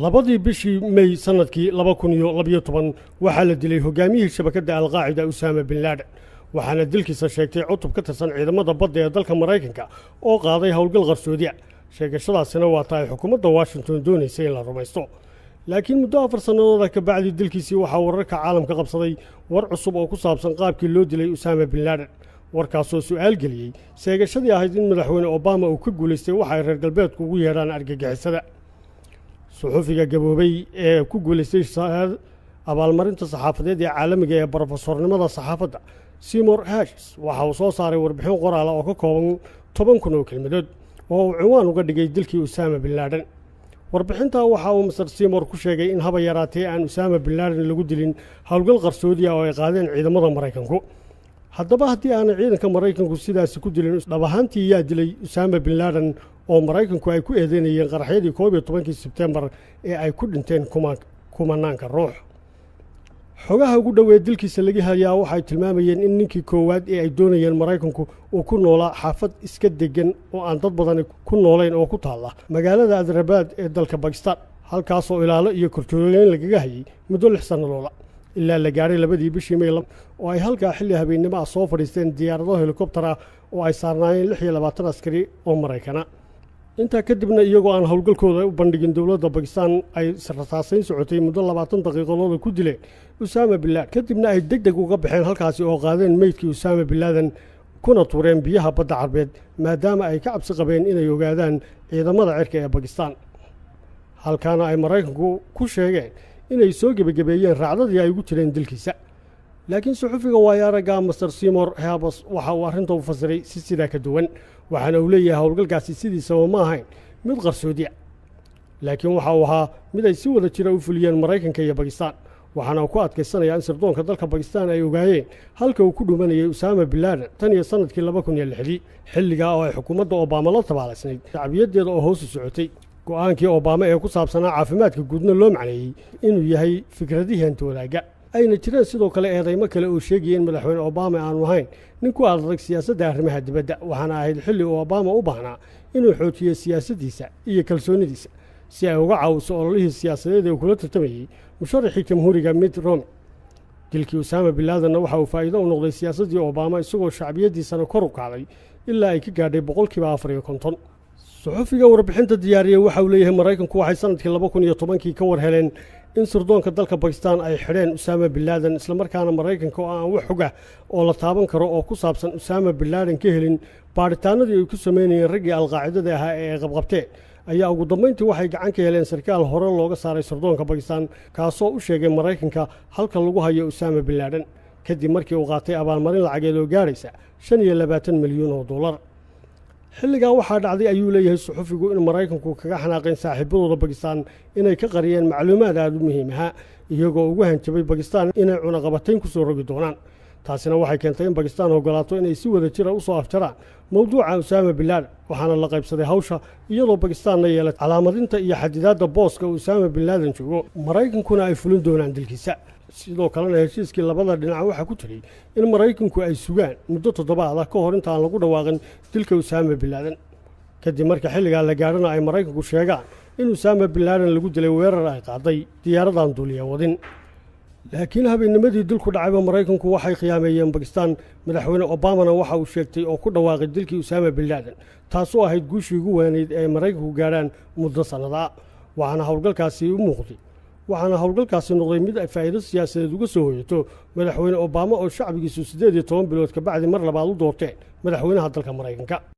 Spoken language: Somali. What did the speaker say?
Labadii bishii May sanadkii 2012 waxaa la dilay hogaamiyihii shabakadda Alqaacida, Usaama bin Laden, waxaana dilkiisa sheegtay cutub ka tirsan ciidamada badda ee dalka Maraykanka oo qaaday howlgal qarsoodi ah. Sheegashadaasina waa ta ay xukuumadda Washington doonaysay in la rumaysto. Laakiin muddo 4 sannadooda ka bacdi dilkiisii, waxaa wararka caalamka qabsaday war cusub oo ku saabsan qaabkii loo dilay Usaama bin Laden, warkaasoo su'aal geliyey sheegashadii ahayd in madaxweyne Obama uu ka guulaystay waxa ay reer galbeedku ugu yeedhaan argagixisada. Suxufiga gaboobay ee ku guulaystay abaalmarinta saxaafadeed ee caalamiga ee brofesornimada saxaafadda, Seymour Hersh, waxa uu soo saaray warbixin qoraala oo ka kooban 10,000 oo kelmadood oo uu cinwaan uga dhigay "Dilkii Usaama bin Laden". Warbixintaa waxa uu Mister Seymour ku sheegay in haba yaraatee aan Usaama bin Laden lagu dilin howlgal qarsoodi ah oo ay qaadeen ciidamada Maraykanku. Haddaba, haddii aanay ciidanka Maraykanku sidaasi ku dilin, dhab ahaantii yaa dilay Usaama bin Laden oo Maraykanku ay ku eedeynayeen qaraxyadii 11-kii Sebtembar ee ay ku dhinteen kumanaanka ruux? Xogaha ugu dhoweed dilkiisa laga hayaa waxay tilmaamayeen in ninkii koowaad ee ay doonayeen Maraykanku uu ku noolaa xaafad iska deggan oo aan dad badani ku noolayn oo ku taalla magaalada Adrabaad ee dalka Bakistan, halkaasoo ilaalo iyo korjoogooyin lagaga hayay muddo 6 sannadooda, ilaa la gaadhay 2dii bishii May oo ay halkaa xilli habeennimo ah soo fadhiisteen diyaarado helikobtar ah oo ay saarnaayeen 26 askari oo Maraykana. Intaa kadibna, iyagoo aan howlgalkooda u bandhigin dowladda Bakistan, ay rasaasayn socotay muddo 20 daqiiqadooda ku dileen Usaama bin Laden, kadibna ay deg deg uga baxeen halkaasi oo qaadeen meydkii Usaama bin Laden kuna tuureen biyaha Badda Carbeed, maadaama ay ka cabsi qabeen inay ogaadaan ciidamada cirka ee Bakistan, halkaana ay Maraykanku ku sheegeen inay soo gebagabeeyeen raacdadii ay ugu jireen dilkiisa. Laakiin suxufiga waayaaragga Mister Seymour Hersh waxa uu arrinta u fasiray si sidaa ka duwan, waxaana uu leeyahay howlgalkaasi sidiisaba ma ahayn mid qarsoodiya, laakiin waxa uu ahaa mid ay si wada jira u fuliyeen Maraykanka iyo Bakistan. Waxaana uu ku adkaysanayaa in sirdoonka dalka Bakistan ay ogaayeen halka uu ku dhumanayay Usaama bin Laden tan iyo sanadkii 2006dii, xilligaa oo ay xukuumadda Obama la tabaalaysnayd shacbiyaddeeda oo hoosu socotay, go'aankii Obama ee ku saabsanaa caafimaadka guudna loo macneeyey inuu yahay fikradihii hanti wadaagga. Ayna jireen sidoo kale eedaymo kale oo sheegaya in madaxweyne Obama aanu ahayn nin ku adag siyaasadda arrimaha dibadda, waxaana ahayd xilli uu Obama u baahnaa inuu xoojiyo siyaasaddiisa iyo kalsoonidiisa si ay uga caawiso ololihii siyaasadeed ee uu kula tartamayey musharaxii Jamhuuriga, Mitt Romney. Dilkii Usaama bin Laadanna waxa uu faa'iido u noqday siyaasaddii Obama, isagoo shacbiyaddiisana kor u kacday ilaa ay ka gaadhay 50%. Suxufiga warbixinta diyaariyey waxa uu leeyahay Maraykanku waxay sanadkii 2010kii ka war heleen in sirdoonka dalka Bakistan ay xidheen Usaama bin Laadan, islamarkaana Maraykanka oo aan wax xog ah oo la taaban karo oo ku saabsan Usaama bin Laadan ka helin baadhitaanadii ay ku samaynayeen raggii Alqaacidada ahaa ee ay qabqabteen, ayaa ugu dambayntii waxay gacan ka heleen sarkaal hore looga saaray sirdoonka Bakistan, kaasoo u sheegay Maraykanka halka lagu hayo Usaama bin Laadan, kadib markii uu qaatay abaalmarin lacageed oo gaadhaysa 25 milyuun oo dollar. Xilligaa waxaa dhacday, ayuu leeyahay suxufigu, in Maraykanku kaga xanaaqeen saaxiibadooda Bakistan inay ka qariyeen macluumaad aada u muhiim ahaa, iyagoo ugu hanjabay Bakistan inay cunaqabatayn ku soo rogi doonaan. Taasina waxay keentay in Bakistan ogolaato inay si wada jira u soo afjaraan mowduuca Usaama bin Laadan, waxaana la qaybsaday hawsha, iyadoo Bakistaanna yeelatay calaamadinta iyo xadidaadda booska Usaama bin Laadan joogo, Maraykankuna ay fulin doonaan dilkiisa. Sidoo kalena heshiiskii labada dhinac waxaa ku jiray in Maraykanku ay sugaan muddo toddobaad ah ka hor intaan lagu dhawaaqin dilka Usaama bin Laadan, kadib marka xilligaa la gaadhana ay Maraykanku sheegaan in Usaama bin Laadan lagu dilay weerar ay qaaday diyaaradaan duuliya wadin. Laakiin habeennimadii dilku dhacayba, Maraykanku waxay khiyaameeyeen Bakistan, madaxweyne Obamana waxa uu sheegtay oo ku dhawaaqay dilkii Usaama bin Laadan, taasoo ahayd guushii ugu weynayd ee ay Maraykanku gaadhaan muddo sannadaa. Waxaana howlgalkaasi noqday mid ay faa'iido siyaasadeed uga soo hoyato madaxweyne Obama oo shacbigiisu 18 bilood kabacdi mar labaad u doorteen madaxweynaha dalka Maraykanka.